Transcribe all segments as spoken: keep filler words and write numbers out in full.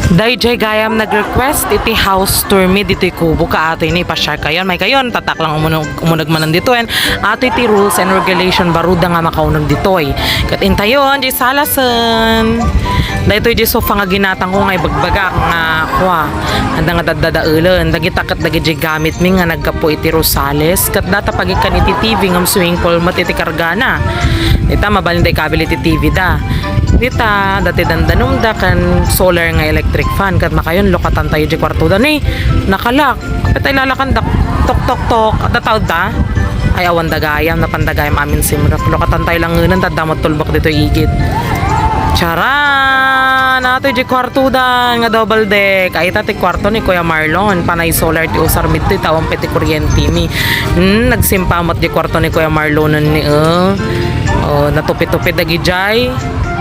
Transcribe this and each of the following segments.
Dayjay gayam nag-request iti house tour mi ditoy Kubo, kaatoy ni ipasiarkayon. Maykayon, tatak lang umuneg, umuneg manen ditoyen. Atoy ti rules and regulation baruda nga makauneg ditoy. Ket intayon, di salasen. Daytoy di sofa nga ginatangko nga ibagbagak nga, kua, adda nga daddadaelen. Dagita ket dagiti gamitmi nga naggapu iti Rosales. Ket data pagikkan iti T V ngem swimming pool met iti kargana. Dita, mabalin da ikabil iti T V da. Dita, dati dandanumda ken solar nga electric fan. Ket makayon, lukatantayo di kuartoda ni nakalak. Ket ay lalakan dak, tok, tok, tok. Adda tao da? Ay, awan da gayam, napan da gayam amin simrek. Lukatantayo lang ngenen, tadda met tulbek ditoy igid. Charan! Atoy di kuartoda nga double deck. Ay, ita ti kuarto ni Kuya Marlon. Panay solar ti usar mi ditoy, ta awan pay ti kuryente mi. Hmm, nagsimpa met di kuarto ni Kuya Marlon ni, eh. Oh, natupi-tupi dagidiay.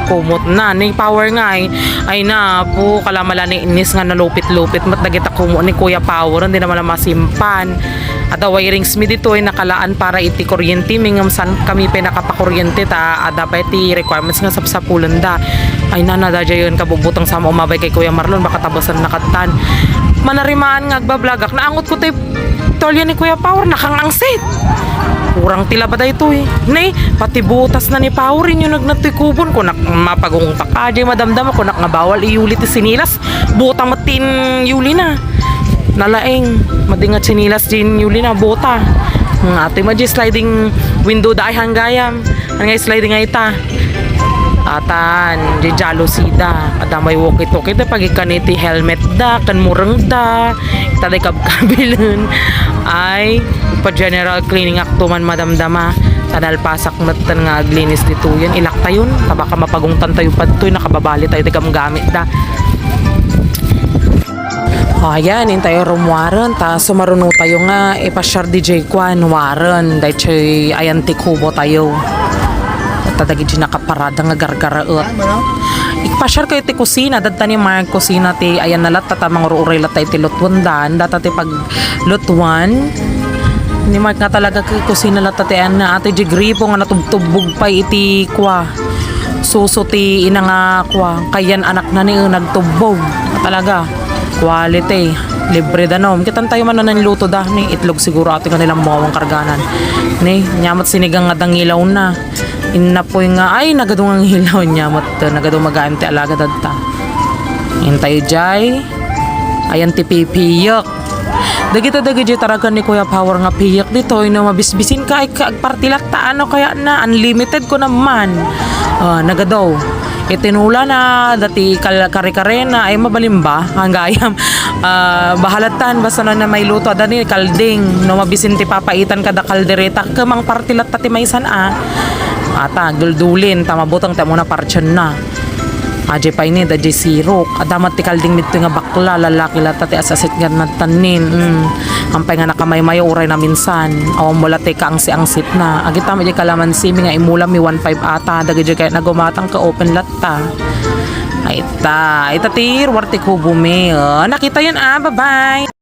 Kumot na ni power nga ay. Ay na, po, kalamala ni inis nga nalupit-lupit met dagita kumot ni Kuya Power, hindi naman na masimpan. Adda wirings mi ditoy nakalaan para iti kuryente mi, ngem saan kami pay nakapakuryente ta adda pay ti requirements nga sapsapulenda. Ay na, nadadayen ka bubutang sama umabay kay Kuya Marlon, baka tabasan na katan. Manarimaan nga agbablagak, naangot ko ti tualya ni Kuya Power, nakangangsit. Kurang ti laba daytoy. Ne, pati butas na ni Power, inyo nagnat toy kubon. Kunak, mapagungtak ka, di madamdama. Kunak nga bawal iyuli ti sinilas. Buta met ti inyuli na. Nalaing, madingat sinilas di inyuli na, buta. Nga, atoy ma di sliding window da ay hanggayam. Ano nga sliding ay ta? Atan, di jalousie da. Adda may walkie-talkie da, pagikkan iti helmet da, kan mureng da. Ita day kabkabilen. Ay, pa general cleaning akto man madamdama. Tanalpasak metten nga aglinis ditoyen. Ilaktayon, ta baka mapagungtan tayo padtoy, nakababali tayo ti gamgamit da. O, ayan, intayo rumwaren, ta sumaruno tayo nga ipasiar di jay kuan, waren, daytoy ayan ti kubo tayo. Ta dagiti nakaparada nga gargaraet. Ipasiar kayo ti kusina, dadta ni Mark kusina ti ayan na latta, ta mangur-uray latta iti lutuan dan, data ti paglutuan. Ni Mark nga talaga, ku-, kusina latta ti ayan na, ati di gripo nga natubtubbog pay iti kua. Suso ti ina nga kua, kayan anakna ni, eh, nagtubbog. Talaga. Quality. Libre danum. Kitan tayo man na nanluto da. Ni itlog siguro ato kanilang mawang karganan. Ni, nyamat sinigang nga dangilaw na. Innapoy nga, ay, nagadu nga ngilaw nyamat. Nagadu magaem ti alaga dadta. Intay jay. Ayan ti pipiyek. Dagita dagiti taragan ni Kuya Power nga piyek ditoy, no mabisbisin ka, ay ka, agparti latta, ano kaya na, unlimited ko naman. Ah, nagadaw. Itinula na, dati kal-, kare-kare na, ay mabalimba, hanggayam. Ah, bahalatan, basta na, na may luto, adani, kalding, no mabisin ti papaitan kada kaldereta, kamang parti latta ti maysan, ah. Ata, duldulin, ta mabuteng, ta muna partian na. Aje pay ni, da jay sirok. Adda met ti kalding ditoy nga bakla, lalaki latta ti as-asit nga nagtannin. Mm. Ampay nga nakamaymayo, uray na minsan. Awan mo latta ti kaangsi-angsit na. Agita met di kalamansi mi nga imula mi one five ata. Dagiti kaya nagumatang ka open latta. Ay ta, ay ta ti ruar ti kubo mi. Ah, nakita yun, ah. Bye-bye.